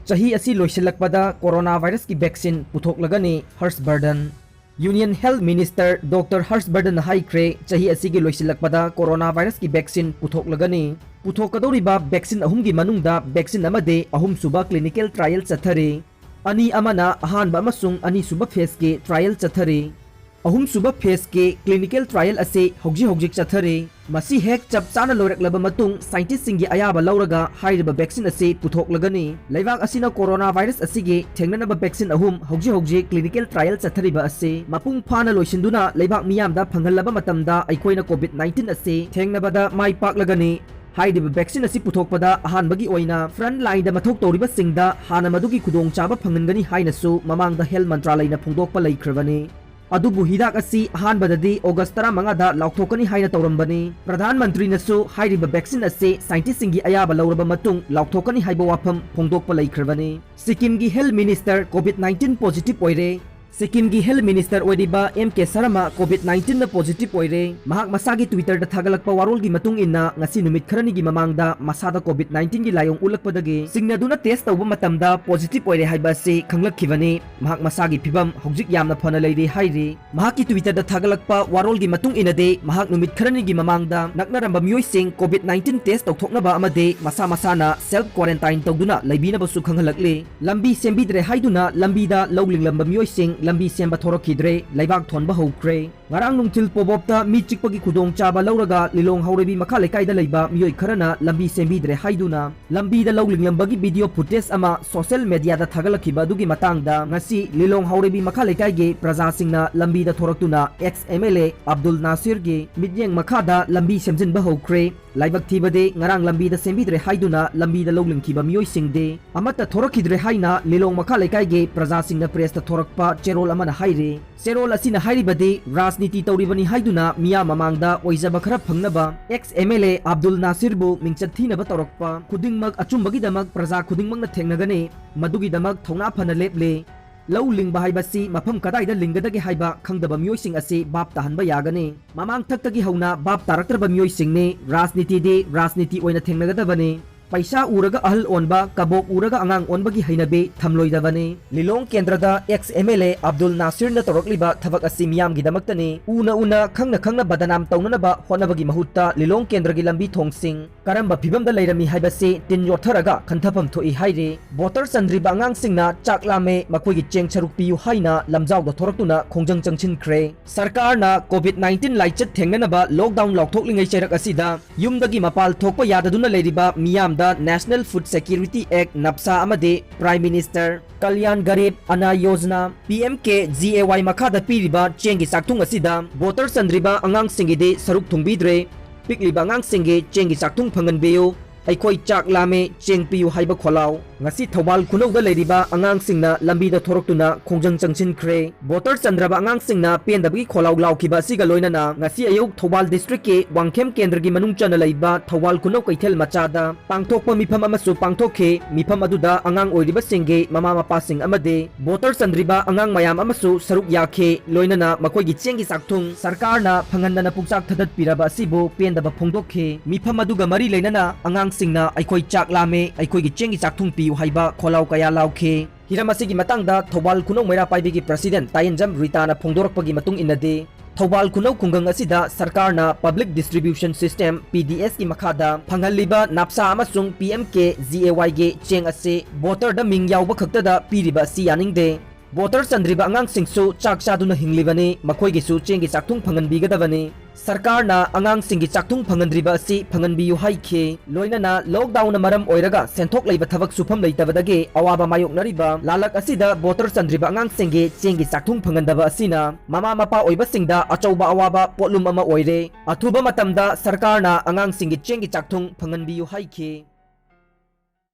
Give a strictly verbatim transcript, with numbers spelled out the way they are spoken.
ꯆꯍꯤ ꯑꯁꯤ ꯂꯣꯏꯁꯤꯜꯂꯛꯄꯗ ꯀꯣꯔꯣꯅꯥ ꯚꯥꯏꯔꯁꯀꯤ ꯚꯦꯛꯁꯤꯟ ꯄꯨꯊꯣꯛꯂꯒꯅꯤ, Harsh Vardhan. Union health minister doctor Harsh ꯕꯔꯗꯟꯅ ꯍꯥꯏꯈ꯭ꯔꯦ, ꯆꯍꯤ ꯑꯁꯤꯒꯤ ꯂꯣꯏꯁꯤꯜꯂꯛꯄꯗ ꯀꯣꯔꯣꯅꯥ ꯚꯥꯏꯔꯁꯀꯤ ꯚꯦꯛꯁꯤꯟ ꯄꯨꯊꯣꯛꯂꯒꯅꯤ꯫ ꯄꯨꯊꯣꯛꯀꯗꯧꯔꯤꯕ ꯚꯦꯛꯁꯤꯟ ꯑꯍꯨꯝꯒꯤ ꯃꯅꯨꯡꯗ ꯚꯦꯛꯁꯤꯟ ꯑꯃꯗꯤ ꯑꯍꯨꯝꯁꯨꯕ ꯀ꯭ꯂꯤꯅꯤꯀꯦꯜ ꯇ꯭ꯔꯥꯏꯌꯦꯜ ꯆꯠꯊꯔꯤ꯫ ꯑꯅꯤ ꯑꯃꯅ ꯑꯍꯥꯟꯕ ꯑꯃꯁꯨꯡ ꯑꯅꯤꯁꯨꯕ ꯐꯦꯖꯀꯤ ꯇ꯭ꯔꯥꯏꯌꯦꯜ ꯆꯠꯊꯔꯤ꯫ ꯑꯍꯨꯝꯁꯨꯕ ꯐꯦꯖꯀꯤ ꯀ꯭ꯂꯤꯅꯤꯀꯦꯜ ꯇ꯭ꯔꯥꯏꯌꯦꯜ ꯑꯁꯤ ꯍꯧꯖꯤꯛ ꯍꯧꯖꯤꯛ ꯆꯠꯊꯔꯤ꯫ ꯃꯁꯤ ꯍꯦꯛ ꯆꯞ ꯆꯥꯅ ꯂꯣꯏꯔꯛꯂꯕ ꯃꯇꯨꯡ, ꯁꯥꯏꯟꯇꯤꯁꯁꯤꯡꯒꯤ ꯑꯌꯥꯕ ꯂꯧꯔꯒ ꯍꯥꯏꯔꯤꯕ ꯚꯦꯛꯁꯤꯟ ꯑꯁꯤ ꯄꯨꯊꯣꯛꯂꯒꯅꯤ꯫ ꯂꯩꯕꯥꯛ ꯑꯁꯤꯅ ꯀꯣꯔꯣꯅꯥ ꯚꯥꯏꯔꯁ ꯑꯁꯤꯒꯤ ꯊꯦꯡꯅꯅꯕ ꯚꯦꯛꯁꯤꯟ ꯑꯍꯨꯝ ꯍꯧꯖꯤꯛ ꯍꯧꯖꯤꯛ ꯀ꯭ꯂꯤꯅꯤꯀꯦꯜ ꯇ꯭ꯔꯥꯏꯌꯦꯜ ꯆꯠꯊꯔꯤꯕ ꯑꯁꯤ ꯃꯄꯨꯡ ꯐꯥꯅ ꯂꯣꯏꯁꯤꯟꯗꯨꯅ ꯂꯩꯕꯥꯛ ꯃꯤꯌꯥꯝꯗ ꯐꯪꯍꯜꯂꯕ ꯃꯇꯝꯗ, ꯑꯩꯈꯣꯏꯅ ꯀꯣꯚꯤꯗ ꯅꯥꯏꯟꯇꯤꯟ ꯑꯁꯤ ꯊꯦꯡꯅꯕꯗ ꯃꯥꯏ ꯄꯥꯛꯂꯒꯅꯤ꯫ ꯍꯥꯏꯔꯤꯕ ꯚꯦꯛꯁꯤꯟ ꯑꯁꯤ ꯄꯨꯊꯣꯛꯄꯗ ꯑꯍꯥꯟꯕꯒꯤ ꯑꯣꯏꯅ ꯐ꯭ꯔꯟꯠ ꯂꯥꯏꯟꯗ ꯃꯊꯧ ꯇꯧꯔꯤꯕꯁꯤꯡꯗ ꯍꯥꯟꯅ ꯃꯗꯨꯒꯤ ꯈꯨꯗꯣꯡꯆꯥꯕ ꯐꯪꯍꯟꯒꯅꯤ ꯍꯥꯏꯅꯁꯨ ꯃꯃꯥꯡꯗ ꯍꯦꯜꯊ ꯃꯟꯇ꯭ꯔꯥꯂꯌꯅ ꯐꯣꯡꯗꯣꯛꯄ ꯂꯩꯈ꯭ꯔꯕꯅꯤ꯫ ꯑꯗꯨꯕꯨ ꯍꯤꯗꯥꯛ ꯑꯁꯤ ꯑꯍꯥꯟꯕꯗꯗꯤ ꯑꯣꯒꯁ ꯇꯔꯥꯃꯉꯥꯗ ꯂꯥꯎꯊꯣꯛꯀꯅꯤ ꯍꯥꯏꯅ ꯇꯧꯔꯝꯕꯅꯤ꯫ ꯄ꯭ꯔꯙꯥꯟ ꯃꯟꯇ꯭ꯔꯤꯅꯁꯨ ꯍꯥꯏꯔꯤꯕ ꯚꯦꯛꯁꯤꯟ ꯑꯁꯤ ꯁꯥꯏꯟꯇꯤꯁꯁꯤꯡꯒꯤ ꯑꯌꯥꯕ ꯂꯧꯔꯕ ꯃꯇꯨꯡ ꯂꯥꯎꯊꯣꯛꯀꯅꯤ ꯍꯥꯏꯕ ꯋꯥꯐꯝ ꯐꯣꯡꯗꯣꯛꯄ ꯂꯩꯈ꯭ꯔꯕꯅꯤ꯫ ꯁꯤꯛꯀꯤꯝꯒꯤ health minister COVID nineteen positive ꯑꯣꯏꯔꯦ꯫ ꯁꯤꯛꯀꯤꯝꯒꯤ ꯍꯦꯜꯊ ꯃꯤꯅꯤꯁꯇꯔ ꯑꯣꯏꯔꯤꯕ ꯑꯦꯝ ꯀꯦ ꯁꯔꯃ ꯀꯣꯚꯤꯗ ꯅꯥꯏꯟꯇꯤꯟꯅ ꯄꯣꯖꯤꯇꯤꯚ ꯑꯣꯏꯔꯦ꯫ ꯃꯍꯥꯛ ꯃꯁꯥꯒꯤ ꯇ꯭ꯋꯤꯇꯔꯗ ꯊꯥꯒꯠꯂꯛꯄ ꯋꯥꯔꯣꯜꯒꯤ ꯃꯇꯨꯡ ꯏꯟꯅ, ꯉꯁꯤ ꯅꯨꯃꯤꯠ ꯈꯔꯅꯤꯒꯤ ꯃꯃꯥꯡꯗ ꯃꯁꯥꯗ ꯀꯣꯚꯤꯗ ꯅꯥꯏꯟꯇꯤꯟꯒꯤ ꯂꯥꯏꯑꯣꯡ ꯎꯠꯂꯛꯄꯗꯒꯤ ꯆꯤꯡꯅꯗꯨꯅ ꯇꯦꯁ ꯇꯧꯕ ꯃꯇꯝꯗ ꯄꯣꯖꯤꯇꯤꯚ ꯑꯣꯏꯔꯦ ꯍꯥꯏꯕ ꯑꯁꯤ ꯈꯪꯂꯛꯈꯤꯕꯅꯤ꯫ ꯃꯍꯥꯛ ꯃꯁꯥꯒꯤ ꯐꯤꯕꯝ ꯍꯧꯖꯤꯛ ꯌꯥꯝꯅ ꯐꯅ ꯂꯩꯔꯤ ꯍꯥꯏꯔꯤ꯫ ꯃꯍꯥꯛꯀꯤ ꯇ꯭ꯋꯤꯇꯔꯗ ꯊꯥꯒꯠꯂꯛꯄ ꯋꯥꯔꯣꯜꯒꯤ ꯃꯇꯨꯡ ꯏꯟꯅꯗꯤ, ꯃꯍꯥꯛ ꯅꯨꯃꯤꯠ ꯈꯔꯅꯤꯒꯤ ꯃꯃꯥꯡꯗ ꯅꯛꯅꯔꯝꯕ ꯃꯤꯑꯣꯏꯁꯤꯡ ꯀꯣꯚꯤꯗ ꯅꯥꯏꯟꯇꯤꯟ ꯇꯦꯁ ꯇꯧꯊꯣꯛꯅꯕ ꯑꯃꯗꯤ ꯃꯁꯥ ꯃꯁꯥꯅ ꯁꯦꯜꯐ ꯀ꯭ꯋꯥꯔꯦꯟꯇꯥꯏꯟ ꯇꯧꯗꯨꯅ ꯂꯩꯕꯤꯅꯕꯁꯨ ꯈꯪꯍꯜꯂꯛꯂꯤ꯫ ꯂꯝꯕꯤ ꯁꯦꯝꯕꯤꯗ꯭ꯔꯦ ꯍꯥꯏꯗꯨꯅ ꯂꯝꯕꯤꯗ ꯂꯧ ꯂꯤꯡꯂꯝꯕ ꯃꯤꯑꯣꯏꯁꯤꯡ ꯂꯝꯕꯤ ꯁꯦꯝꯕ ꯊꯣꯔꯛꯈꯤꯗ꯭ꯔꯦ, ꯂꯩꯕꯥꯛ ꯊꯣꯟꯕ ꯍꯧꯈ꯭ꯔꯦ꯫ ꯉꯔꯥꯡ ꯅꯨꯡꯊꯤꯜ ꯄꯣꯕꯣꯞꯇ ꯃꯤ ꯆꯤꯛꯄꯒꯤ ꯈꯨꯗꯣꯡꯆꯥꯕ ꯂꯧꯔꯒ ꯂꯤꯂꯣꯡ ꯍꯥꯎꯔꯩꯕꯤ ꯃꯈꯥ ꯂꯩꯀꯥꯏꯗ ꯂꯩꯕ ꯃꯤꯑꯣꯏ ꯈꯔꯅ ꯂꯝꯕꯤ ꯁꯦꯝꯕꯤꯗ꯭ꯔꯦ ꯍꯥꯏꯗꯨꯅ ꯂꯝꯕꯤꯗ ꯂꯧ ꯂꯤꯡꯂꯝꯕꯒꯤ ꯚꯤꯗꯤꯑꯣ ꯐꯨꯇꯦꯖ ꯑꯃ ꯁꯣꯁꯤꯌꯦꯜ ꯃꯦꯗꯤꯌꯥꯗ ꯊꯥꯒꯠꯂꯛꯈꯤꯕ ꯑꯗꯨꯒꯤ ꯃꯇꯥꯡꯗ ꯉꯁꯤ ꯂꯤꯂꯣꯡ ꯍꯥꯎꯔꯩꯕꯤ ꯃꯈꯥ ꯂꯩꯀꯥꯏꯒꯤ ꯄ꯭ꯔꯖꯥꯁꯤꯡꯅ ꯂꯝꯕꯤꯗ ꯊꯣꯔꯛꯇꯨꯅ ex M L A Abdul ꯅꯥꯁꯤꯔꯒꯤ ꯃꯤꯠꯌꯦꯡ ꯃꯈꯥꯗ ꯂꯝꯕꯤ ꯁꯦꯝꯖꯤꯟꯕ ꯍꯧꯈ꯭ꯔꯦ꯫ ꯂꯥꯏꯕꯛ ꯊꯤꯕꯗꯤ ꯉꯔꯥꯡ ꯂꯝꯕꯤꯗ ꯁꯦꯝꯕꯤꯗ꯭ꯔꯦ ꯍꯥꯏꯗꯨꯅ ꯂꯝꯕꯤꯗ ꯂꯧ ꯂꯤꯡꯈꯤꯕ ꯃꯤꯑꯣꯏꯁꯤꯡꯗꯤ ꯑꯃꯠꯇ ꯊꯣꯔꯛꯈꯤꯗ꯭ꯔꯦ ꯍꯥꯏꯅ ꯂꯤꯂꯣꯡ ꯃꯈꯥ ꯂꯩꯀꯥꯏꯒꯤ ꯄ꯭ꯔꯖꯥꯁꯤꯡꯅ ꯄ꯭ꯔꯦꯁꯇ ꯊꯣꯔꯛꯄ ꯆꯦꯔꯣꯜ ꯑꯃꯅ ꯍꯥꯏꯔꯤ꯫ ꯆꯦꯔꯣꯜ ꯑꯁꯤꯅ ꯍꯥꯏꯔꯤꯕꯗꯤ ꯔꯥꯖꯅꯤꯇꯤ ꯇꯧꯔꯤꯕꯅꯤ ꯍꯥꯏꯗꯨꯅ ꯃꯤꯌꯥꯝ ꯃꯃꯥꯡꯗ ꯑꯣꯏꯖꯕ ꯈꯔ ꯐꯪꯅꯕ ex M L A Abdul ꯅꯥꯁꯤꯔꯕꯨ ꯃꯤꯡꯆꯠ ꯊꯤꯅꯕ ꯇꯧꯔꯛꯄ ꯈꯨꯗꯤꯡꯃꯛ ꯑꯆꯨꯝꯕꯒꯤꯗꯃꯛ ꯄ꯭ꯔꯖꯥ ꯈꯨꯗꯤꯡꯃꯛꯅ ꯊꯦꯡꯅꯒꯅꯤ꯫ ꯃꯗꯨꯒꯤꯗꯃꯛ ꯊꯧꯅꯥ ꯐꯅ ꯂꯦꯞꯂꯤ꯫ ꯂꯧ ꯂꯤꯡꯕ ꯍꯥꯏꯕꯁꯤ ꯃꯐꯝ ꯀꯗꯥꯏꯗ ꯂꯤꯡꯒꯗꯒꯦ ꯍꯥꯏꯕ ꯈꯪꯗꯕ ꯃꯤꯑꯣꯏꯁꯤꯡ ꯑꯁꯤ ꯚꯥꯞ ꯇꯥꯍꯟꯕ ꯌꯥꯒꯅꯤ꯫ ꯃꯃꯥꯡꯊꯛꯇꯒꯤ ꯍꯧꯅ ꯚꯥꯞ ꯇꯥꯔꯛꯇ꯭ꯔꯕ ꯃꯤꯑꯣꯏꯁꯤꯡꯅꯤ꯫ ꯔꯥꯖꯅꯤꯇꯤꯗꯤ ꯔꯥꯖꯅꯤꯇꯤ ꯑꯣꯏꯅ ꯊꯦꯡꯅꯒꯗꯕꯅꯤ꯫ ꯄꯩꯁꯥ ꯎꯔꯒ ꯑꯍꯜ ꯑꯣꯟꯕ, ꯀꯕꯣꯛ ꯎꯔꯒ ꯑꯉꯥꯡ ꯑꯣꯟꯕꯒꯤ ꯍꯩꯅꯕꯤ ꯊꯝꯂꯣꯏꯗꯕꯅꯤ꯫ ꯂꯤꯂꯣꯡ ꯀꯦꯟꯗ꯭ꯔꯗ ex M L A Abdul ꯅꯥꯁꯤꯔꯅ ꯇꯧꯔꯛꯂꯤꯕ ꯊꯕꯛ ꯑꯁꯤ ꯃꯤꯌꯥꯝꯒꯤꯗꯃꯛꯇꯅꯤ꯫ ꯎꯅ ꯎꯅ, ꯈꯪꯅ ꯈꯪꯅ ꯕꯗꯅꯥꯝ ꯇꯧꯅꯅꯕ ꯍꯣꯠꯅꯕꯒꯤ ꯃꯍꯨꯠꯇ ꯂꯤꯂꯣꯡ ꯀꯦꯟꯗ꯭ꯔꯒꯤ ꯂꯝꯕꯤ ꯊꯣꯡꯁꯤꯡ ꯀꯔꯝꯕ ꯐꯤꯕꯝꯗ ꯂꯩꯔꯝꯃꯤ ꯍꯥꯏꯕꯁꯤ ꯇꯤꯟ ꯌꯣꯠꯊꯔꯒ ꯈꯟꯊꯐꯝ ꯊꯣꯛꯏ ꯍꯥꯏꯔꯤ꯫ ꯚꯣꯇꯔ ꯆꯟꯗ꯭ꯔꯤꯕ ꯑꯉꯥꯡꯁꯤꯡꯅ ꯆꯥꯛ ꯂꯥꯝꯃꯦ, ꯃꯈꯣꯏꯒꯤ ꯆꯦꯡ ꯁꯔꯨꯛ ꯄꯤꯌꯨ ꯍꯥꯏꯅ ꯂꯝꯖꯥꯎꯗ ꯊꯣꯔꯛꯇꯨꯅ ꯈꯣꯡꯖꯪ ꯆꯪꯁꯤꯟꯈ꯭ꯔꯦ꯫ ꯁꯔꯀꯥꯔꯅ COVID nineteen ꯂꯥꯏꯆꯠ ꯊꯦꯡꯅꯅꯕ lockdown ꯂꯥꯎꯊꯣꯛꯂꯤꯉꯩ ꯆꯩꯔꯛ ꯑꯁꯤꯗ ꯌꯨꯝꯗꯒꯤ ꯃꯄꯥꯜ ꯊꯣꯛꯄ ꯌꯥꯗꯗꯨꯅ ꯂꯩꯔꯤꯕ ꯃꯤꯌꯥꯝꯗ National Food Security Act, ꯅꯞꯁꯥ ꯑꯃꯗꯤ Prime Minister Kalyan Garib Anna Yojana, P M K G A Y ꯃꯈꯥꯗ ꯄꯤꯔꯤꯕ ꯆꯦꯡꯒꯤ ꯆꯥꯛꯊꯨꯡ ꯑꯁꯤꯗ ꯚꯣꯇꯔ ꯆꯟꯗ꯭ꯔꯤꯕ ꯑꯉꯥꯡꯁꯤꯡꯒꯤꯗꯤ ꯁꯔꯨꯛ ꯊꯨꯡꯕꯤꯗ꯭ꯔꯦ꯫ ꯄꯤꯛꯂꯤꯕ ꯑꯉꯥꯡꯁꯤꯡꯒꯤ ꯆꯦꯡꯒꯤ ꯆꯥꯛꯊꯨꯡ ꯐꯪꯍꯟꯕꯤꯌꯨ, ꯑꯩꯈꯣꯏ ꯆꯥꯛ ꯂꯥꯝꯃꯦ, ꯆꯦꯡ ꯄꯤꯌꯨ ꯍꯥꯏꯕ ꯈꯣꯜꯂꯥꯎ꯫ ꯉꯁꯤ ꯊꯧꯕꯥꯜ ꯈꯨꯅꯧꯗ ꯂꯩꯔꯤꯕ ꯑꯉꯥꯡꯁꯤꯡꯅ ꯂꯝꯕꯤꯗ ꯊꯣꯔꯛꯇꯨꯅ ꯈꯣꯡꯖꯪ ꯆꯪꯁꯤꯟꯈ꯭ꯔꯦ꯫ ꯚꯣꯇꯔ ꯆꯟꯗ꯭ꯔꯕ ꯑꯉꯥꯡꯁꯤꯡꯅ ꯄꯦꯟꯗꯕꯒꯤ ꯈꯣꯜꯂꯥꯎ ꯂꯥꯎꯈꯤꯕ ꯑꯁꯤꯒ ꯂꯣꯏꯅꯅ ꯉꯁꯤ ꯑꯌꯨꯛ ꯊꯧꯕꯥꯜ districtꯀꯤ ꯋꯥꯡꯈꯦꯝ ꯀꯦꯟꯗ꯭ꯔꯒꯤ ꯃꯅꯨꯡ ꯆꯟꯅ ꯂꯩꯕ ꯊꯧꯕꯥꯜ ꯈꯨꯅꯧ ꯀꯩꯊꯦꯜ ꯃꯆꯥꯗ ꯄꯥꯡꯊꯣꯛꯄ ꯃꯤꯐꯝ ꯑꯃꯁꯨ ꯄꯥꯡꯊꯣꯛꯈꯤ꯫ ꯃꯤꯐꯝ ꯑꯗꯨꯗ ꯑꯉꯥꯡ ꯑꯣꯏꯔꯤꯕꯁꯤꯡꯒꯤ ꯃꯃꯥ ꯃꯄꯥꯁꯤꯡ ꯑꯃꯗꯤ ꯚꯣꯇꯔ ꯆꯟꯗ꯭ꯔꯤꯕ ꯑꯉꯥꯡ ꯃꯌꯥꯝ ꯑꯃꯁꯨ ꯁꯔꯨꯛ ꯌꯥꯈꯤ꯫ ꯂꯣꯏꯅꯅ ꯃꯈꯣꯏꯒꯤ ꯆꯦꯡꯒꯤ ꯆꯥꯛꯊꯨꯡ ꯁꯔꯀꯥꯔꯅ ꯐꯪꯍꯟꯗꯅ ꯄꯨꯛꯆꯥꯛ ꯊꯗꯠꯄꯤꯔꯕ ꯑꯁꯤꯕꯨ ꯄꯦꯟꯗꯕ ꯐꯣꯡꯗꯣꯛꯈꯤ꯫ ꯃꯤꯐꯝ ꯑꯗꯨꯒ ꯃꯔꯤ ꯂꯩꯅꯅ ꯑꯉꯥꯡꯁꯤꯡꯅ "ꯑꯩꯈꯣꯏ ꯆꯥꯛ ꯂꯥꯝꯃꯦ, ꯑꯩꯈꯣꯏꯒꯤ ꯆꯦꯡꯒꯤ ꯆꯥꯛꯊꯨꯡ ꯄꯤꯌꯨ" ꯍꯥꯏꯕ ꯈꯣꯜꯂꯥꯎ ꯀꯌꯥ ꯂꯥꯎꯈꯤ꯫ ꯍꯤꯔꯝ ꯑꯁꯤꯒꯤ ꯃꯇꯥꯡꯗ ꯊꯧꯕꯥꯜ ꯈꯨꯅꯧ ꯃꯩꯔꯥ ꯄꯥꯏꯕꯤꯒꯤ president ꯇꯥꯌꯦꯟꯖꯝ ꯔꯤꯇꯥꯅ ꯐꯣꯡꯗꯣꯔꯛꯄꯒꯤ ꯃꯇꯨꯡ ꯏꯟꯅꯗꯤ, ꯊꯧꯕꯥꯜ ꯈꯨꯅꯧ ꯈꯨꯡꯒꯪ ꯑꯁꯤꯗ ꯁꯔꯀꯥꯔꯅ Public Distribution System, P D S ꯀꯤ ꯃꯈꯥꯗ ꯐꯪꯍꯜꯂꯤꯕ ꯅꯥꯞꯁꯥ ꯑꯃꯁꯨꯡ P M K G A Y ꯒꯤ ꯆꯦꯡ ꯑꯁꯤ ꯚꯣꯇꯔꯗ ꯃꯤꯡ ꯌꯥꯎꯕ ꯈꯛꯇꯗ ꯄꯤꯔꯤꯕ ꯑꯁꯤ ꯌꯥꯅꯤꯡꯗꯦ꯫ ꯚꯣꯇꯔ ꯆꯟꯗ꯭ꯔꯤꯕ ꯑꯉꯥꯡꯁꯤꯡꯁꯨ ꯆꯥꯛ ꯆꯥꯗꯨꯅ ꯍꯤꯡꯂꯤꯕꯅꯤ, ꯃꯈꯣꯏꯒꯤꯁꯨ ꯆꯦꯡꯒꯤ ꯆꯥꯛꯊꯨꯡ ꯐꯪꯍꯟꯕꯤꯒꯗꯕꯅꯤ꯫ ꯁꯔꯀꯥꯔꯅ ꯑꯉꯥꯡꯁꯤꯡꯒꯤ ꯆꯥꯛꯊꯨꯡ ꯐꯪꯍꯟꯗ꯭ꯔꯤꯕ ꯑꯁꯤ ꯐꯪꯍꯟꯕꯤꯌꯨ ꯍꯥꯏꯈꯤ꯫ ꯂꯣꯏꯅꯅ lockdownꯅ ꯃꯔꯝ ꯑꯣꯏꯔꯒ ꯁꯦꯟꯊꯣꯛ ꯂꯩꯕ ꯊꯕꯛ ꯁꯨꯐꯝ ꯂꯩꯇꯕꯗꯒꯤ ꯑꯋꯥꯕ ꯃꯥꯌꯣꯛꯅꯔꯤꯕ ꯂꯥꯂꯛ ꯑꯁꯤꯗ ꯚꯣꯇꯔ ꯆꯟꯗ꯭ꯔꯤꯕ ꯑꯉꯥꯡꯁꯤꯡꯒꯤ ꯆꯦꯡꯒꯤ ꯆꯥꯛꯊꯨꯡ ꯐꯪꯍꯟꯗꯕ ꯑꯁꯤꯅ ꯃꯃꯥ ꯃꯄꯥ ꯑꯣꯏꯕꯁꯤꯡꯗ ꯑꯆꯧꯕ ꯑꯋꯥꯕ ꯄꯣꯠꯂꯨꯝ ꯑꯃ ꯑꯣꯏꯔꯦ꯫ ꯑꯊꯨꯕ ꯃꯇꯝꯗ ꯁꯔꯀꯥꯔꯅ ꯑꯉꯥꯡꯁꯤꯡꯒꯤ ꯆꯦꯡꯒꯤ ꯆꯥꯛꯊꯨꯡ ꯐꯪꯍꯟꯕꯤꯌꯨ ꯍꯥꯏꯈꯤ꯫